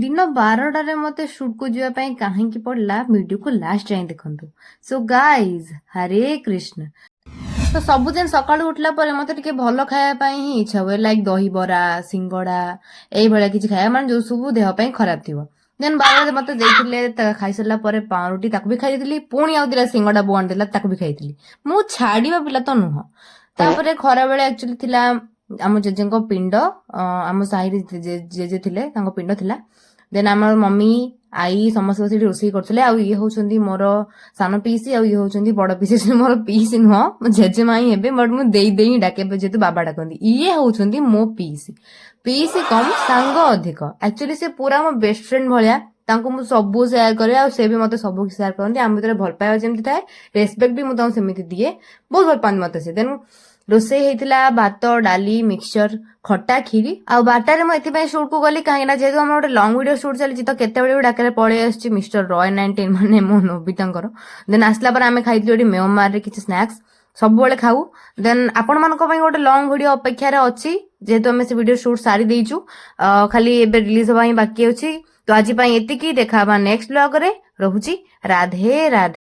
ଦିନ 12ଟାରେ ମୋତେ ସୁଟ୍କୁ ଯିବା ପାଇଁ କାହିଁକି ପଡ଼ିଲା, ଭିଡ଼ିଓକୁ ଲାଷ୍ଟ ଯାଏଁ ଦେଖନ୍ତୁ। So guys, Hare Krishna. ତ ସବୁଦିନ ସକାଳୁ ଉଠିଲା ପରେ ମତେ ଟିକେ ଭଲ ଖାଇବା ପାଇଁ ହିଁ ଇଚ୍ଛା ହୁଏ, ଲାଇକ୍ ଦହିବରା, ସିଙ୍ଗଡା, ଏଇଭଳିଆ କିଛି ଖାଇବା, ମାନେ ଯୋଉ ସବୁ ଦେହ ପାଇଁ ଖରାପ ଥିବ। ଦେନ୍ ବାବା ମତେ ଦେଇଥିଲେ, ଖାଇସାରିଲା ପରେ ପାଉଁରୁଟି, ତାକୁ ବି ଖାଇଦେଇଥିଲି। ପୁଣି ଆଉ ଦିଟା ସିଙ୍ଗଡା ବୋଉ ଆଣିଦେଲା, ତାକୁ ବି ଖାଇଥିଲି। ମୁଁ ଛାଡିବା ପିଲା ତ ନୁହଁ। ତାପରେ ଖରାବେଳେ ଆକ୍ଚୁଆଲି ଥିଲା ଆମ ଜେଜେଙ୍କ ପିଣ୍ଡ। ଆମ ସାହିରେ ଜେଜେ ଥିଲେ, ତାଙ୍କ ପିଣ୍ଡ ଥିଲା। ଦେନ୍ ଆମର ମମି, ଆଈ ସମସ୍ତେ ସେଠି ରୋଷେଇ କରୁଥିଲେ। ଆଉ ଇଏ ହଉଛନ୍ତି ମୋର ସାନ ପିଇସି ଆଉ ଇଏ ହଉଛନ୍ତି ବଡ ପିଇସି। ମୋର ପିଇସି ନୁହଁ, ମୋ ଜେଜେମା ହିଁ ହେବେ, ବଟ୍ ମୁଁ ଦେଇ ଦେଇ ହିଁ ଡାକେ, ଯେହେତୁ ବାବା ଡାକନ୍ତି। ଇଏ ହଉଛନ୍ତି ମୋ ପିଇସି। ପିଇସି କମ୍, ସାଙ୍ଗ ଅଧିକ। ଆକ୍ଚୁଆଲି ସେ ପୁରା ମୋ ବେଷ୍ଟ ଫ୍ରେଣ୍ଡ ଭଳିଆ। ତାଙ୍କୁ ମୁଁ ସବୁ ସେୟାର କରେ ଆଉ ସେ ବି ମତେ ସବୁ ସେୟାର କରନ୍ତି। ଆମ ଭିତରେ ଭଲ ପାଇବା ଯେମିତି ଥାଏ, ରେସପେକ୍ଟ ବି ମୁଁ ତାଙ୍କୁ ସେମିତି ଦିଏ। ବହୁତ ଭଲ ପାଆନ୍ତି ମତେ ସେ। ଦେନ୍ ରୋଷେଇ ହେଇଥିଲା ଭାତ, ଡାଲି, ମିକ୍ସଚର, ଖଟା, ଖିରି। ଆଉ 12ଟାରେ ମୁଁ ଏଥିପାଇଁ ସୁଟ୍କୁ ଗଲି କାହିଁକି ନା ଯେହେତୁ ଆମର ଗୋଟେ ଲଙ୍ଗ ଭିଡିଓ ସୁଟ୍ ଚାଲିଛି, ତ କେତେବେଳେ ବି ଡାକରା ପଳେଇ ଆସୁଛି ମିଷ୍ଟର ରୟ 19, ମାନେ ମୋ ନୋବିତାଙ୍କର। ଦେନ୍ ଆସିଲା ପରେ ଆମେ ଖାଇଥିଲୁ ଏଠି ମେଓମାରରେ କିଛି ସ୍ନାକ୍ସ, ସବୁବେଳେ ଖାଉ। ଦେନ୍ ଆପଣମାନଙ୍କ ପାଇଁ ଗୋଟେ ଲଙ୍ଗ ଭିଡିଓ ଅପେକ୍ଷାରେ ଅଛି। ଯେହେତୁ ଆମେ ସେ ଭିଡିଓ ସୁଟ୍ ସାରି ଦେଇଛୁ, ଖାଲି ଏବେ ରିଲିଜ ହବା ହିଁ ବାକି ଅଛି। ତ ଆଜି ପାଇଁ ଏତିକି, ଦେଖା ହବା ନେକ୍ସଟ ବ୍ଲଗରେ। ରହୁଛି, ରାଧେ ରାଧେ।